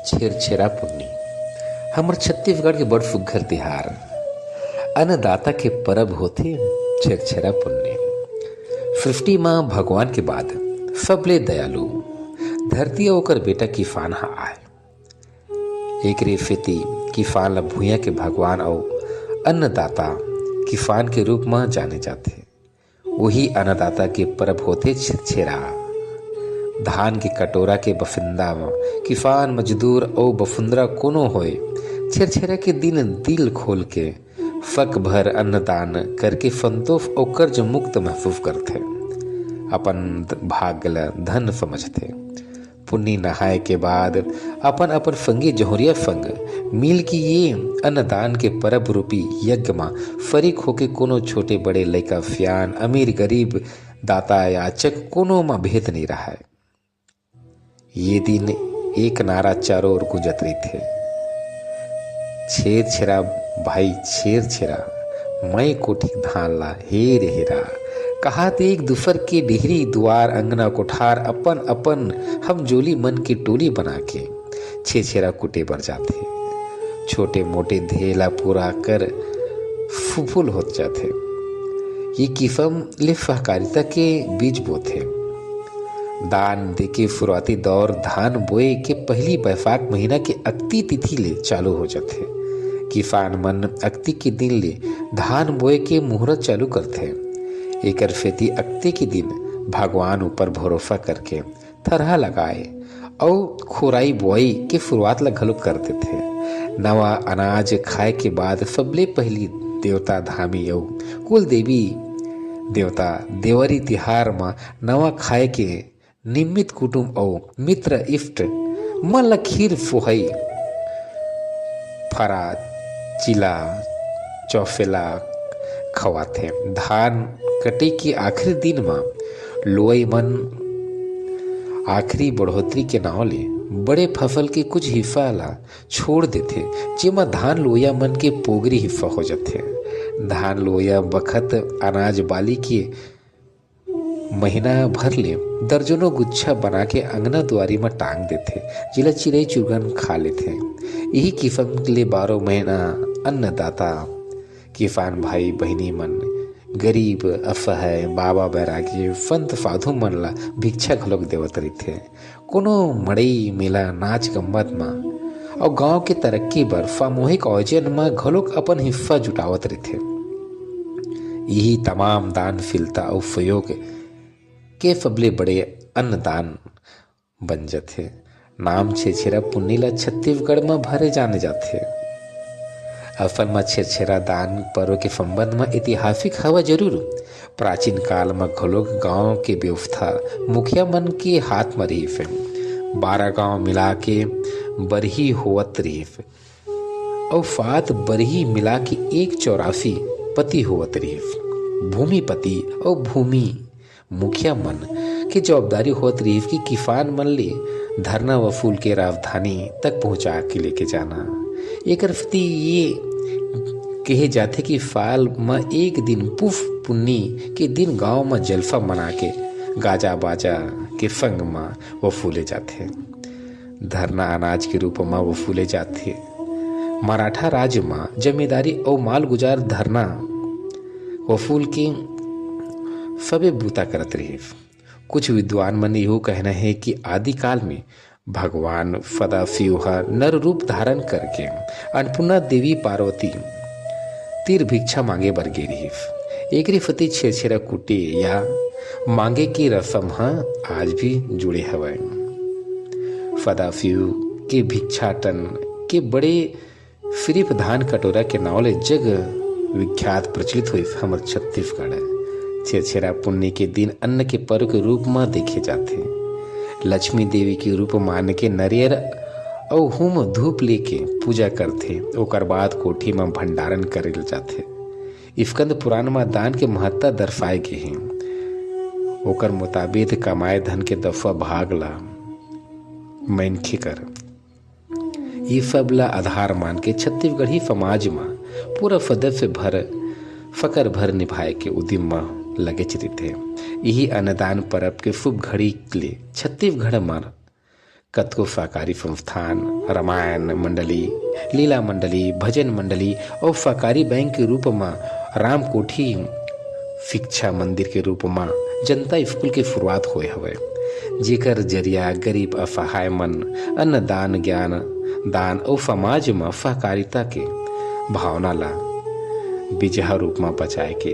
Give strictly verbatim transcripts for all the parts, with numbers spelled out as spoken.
छेरछेरा पुन्नी। हमर छत्तीसगढ़ के बड़ सुग्घर तिहार, अन्नदाता के परब होथे छेरछेरा पुन्नी। सृष्टि म भगवान के बाद सबले दयालु धरती अउ ओकर बेटा किसान ह आय। एकरे सेती किसान ल भुइयां के भगवान अउ अन्नदाता किसान के रूप म जाने जाथे। उही अन्नदाता के परब होथे छेरछेरा। धान के कटोरा के बसिंदा म किसान, मजदूर अउ बसुंधरा कोनो होय, छेरछेरा के दिन दिल खोल के सक भर अन्नदान करके संतोष अउ कर्ज मुक्त महसूस करथे। अपन भाग्य ल धन समझथे। पुन्नी नहाय के बाद अपन-अपन संगी जहुरिया संग मिल के ये अन्नदान के परब रूपी यज्ञ म फरीक होके कोनो छोटे बड़े लइका सियान, अमीर गरीब, दाता याचक कोनो म भेद नइ रहय। ये दिन एक नारा चारों ओर गूंजत रहिथे, "छेर छेरा भाई छेर छेरा, मैं कोठी धान ला हे रे हेरा।" कहात एक दूसर के डेहरी दुआर अंगना कोठार अपन अपन हमजोली मन के टोली बना के छेरछेरा कूटे बर जाथे। छोटे मोटे ध्येय ला पूरा कर सुफल होत जाथे। ये किसम ले सहकारिता के बीज बोथे। दान देके शुरुआती दौर धान बोए के पहिली बैसाख महीना के अक्ती तिथि ले चालू हो जाथे। किसान मन अक्ती के दिन ले धान बोए के मुहूर्त चालू करथे। एकर सेती अक्ती के दिन भगवान ऊपर भरोसा करके थरहा लगाए अउ खोराई बोआई के शुरुआत ल घलो कर देथे। नवा अनाज खाए के बाद सबले पहिली देवता धामी अउ कुल देवी देवता देवरी तिहार म नवा खाए के निमित्त कुटुम अउ मित्र इष्ट मन ल खीर सोहई, फरा, चिला, चौफेला खवाथे। धान कटे के आखिरी दिन म लुवई मन आखिरी बढ़ोतरी के नांव ले बड़े फसल के कुछ हिस्सा ला छोड़ देथे, जेमा धान लुवइया मन के पोगरी हिस्सा हो जाथे। धान लुवइया बखत अनाज बाली के महीना भर ले दर्जनों गुच्छा बना के अंगना दुआरी म टांग देथे, जेला चिरई चुरगन खा लेथे। इही किसम ले बारह महीना अन्नदाता किसान भाई बहिनी मन, गरीब, असहाय, बाबा बैरागी, संत साधु मन ला भिक्षा घलोक देवत रहिथे। कोनो मड़ई, मेला, नाच गम्मत म अउ गांव के तरक्की बर सामूहिक आयोजन म घलोक अपन हिस्सा जुटावत रहिथे। इही तमाम दानशीलता अउ सहयोग के सबले बड़े अन्नदान बन जथे। नाम छेरछेरा पुन्नी ल छत्तीसगढ़ म भले जाने जाथे। असल म छेरछेरा दान पर्व के संबंध म ऐतिहासिक हवा जरूर। प्राचीन काल म घलोक गांव के व्यवस्था मुखिया मन के हाथ म रिहिस हे। बारह गांव मिला के बरही होवत रिहिस अउ सात बरही मिला के एक चौरासी पति होवत रिहिस। भूमिपति अउ भूमि मुखिया मन के जवाबदारी होत रिहिस कि किसान मन ले धरना वसूल के राजधानी तक पहुंचा के लेके जाना। एकर सेती ये कहे जाथे कि साल म एक दिन पुस पुन्नी के दिन गांव म जलसा मना के गाजा बाजा के संग म वसूले जाथे। धरना अनाज के रूप म वसूले जाथे। मराठा राज म जमींदारी अउ मालगुजार धरना वसूल के सबे बूता करत रिहिस। कुछ विद्वान मन इहू कहना हे कि आदिकाल में भगवान सदाशिव ह नर रूप धारण करके अन्नपूर्णा देवी पार्वती तीर भिक्षा मांगे बर गे रिहिस। एकरे सेती छेरछेरा कूटे या मांगे के रसम ह आज भी जुड़े हवय। सदाशिव के भिक्षाटन के बड़े सिरिफ धान कटोरा के नांव ले जग विख्यात प्रचलित होइस हमर छत्तीसगढ़। छेरछेरा पुन्नी के दिन अन्न के पर्व के रूप म देखे जाथे। लक्ष्मी देवी के रूप मान के नरियर अउ हूम धूप लेके पूजा करथे। ओकर बाद कोठी म भंडारण करे जाथे। स्कंद पुराण म दान के महत्ता दर्शाए गे हे। ओकर मुताबिक कमाए धन के दसवां भाग ला मनखे कर ई सब ला आधार मान के छत्तीसगढ़ी समाज म पूरा सदस्य भर फकर भर निभाए के उदिम म लगेच रहिथे। इही अन्नदान परब के शुभ घड़ी ले छत्तीसगढ़ म कतको सहकारी संस्थान, रामायण मंडली, लीला मंडली, भजन मंडली अउ सहकारी बैंक के रूप म राम कोठी शिक्षा मंदिर के रूप म जनता स्कूल के शुरुआत होए हवय, जेकर जरिया गरीब असहाय मन अन्नदान, ज्ञान दान अउ समाज म सहकारिता के भावना ला बिजहा रूप म बचाए के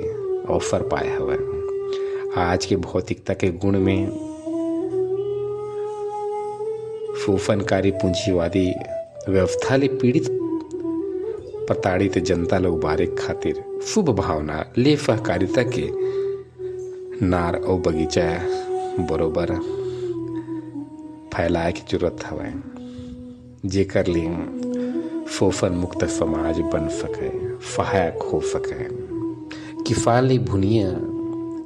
अवसर पाए हवय। आज के भौतिकता के गुण में शोषणकारी पूंजीवादी व्यवस्था ले पीड़ित, प्रताड़ित जनता ल उबारे खातिर शुभ भावना ले सहकारिता के नार अउ बगीचा बरोबर फैलाए के जरूरत हवय, जेकर ले शोषण मुक्त समाज बन सके, सहायक हो सके। किसान ले भुनिया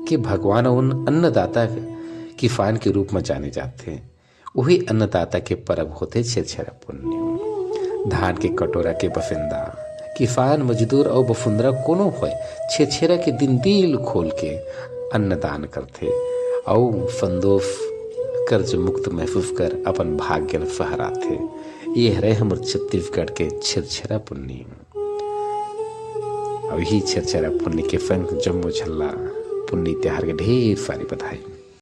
के भगवान अउ अन्नदाता किसान के रूप म जाने जाथे। उही अन्नदाता के परब होथे छेरछेरा पुन्नी। धान के कटोरा के बसिंदा, किसान, मजदूर अउ बसुंदरा कोनो होय, छेरछेरा के दिन दिल खोल के अन्नदान करथे अउ संतोष, कर्ज मुक्त महसूस कर अपन भाग्य ल फहराथे। ये हरे हमर छत्तीसगढ़ के छेरछेरा पुन्नी। अउ इही छेरछेरा पुन्नी के संग जम्मो झन ला पुन्नी तिहार के ढेर सारी बधाई।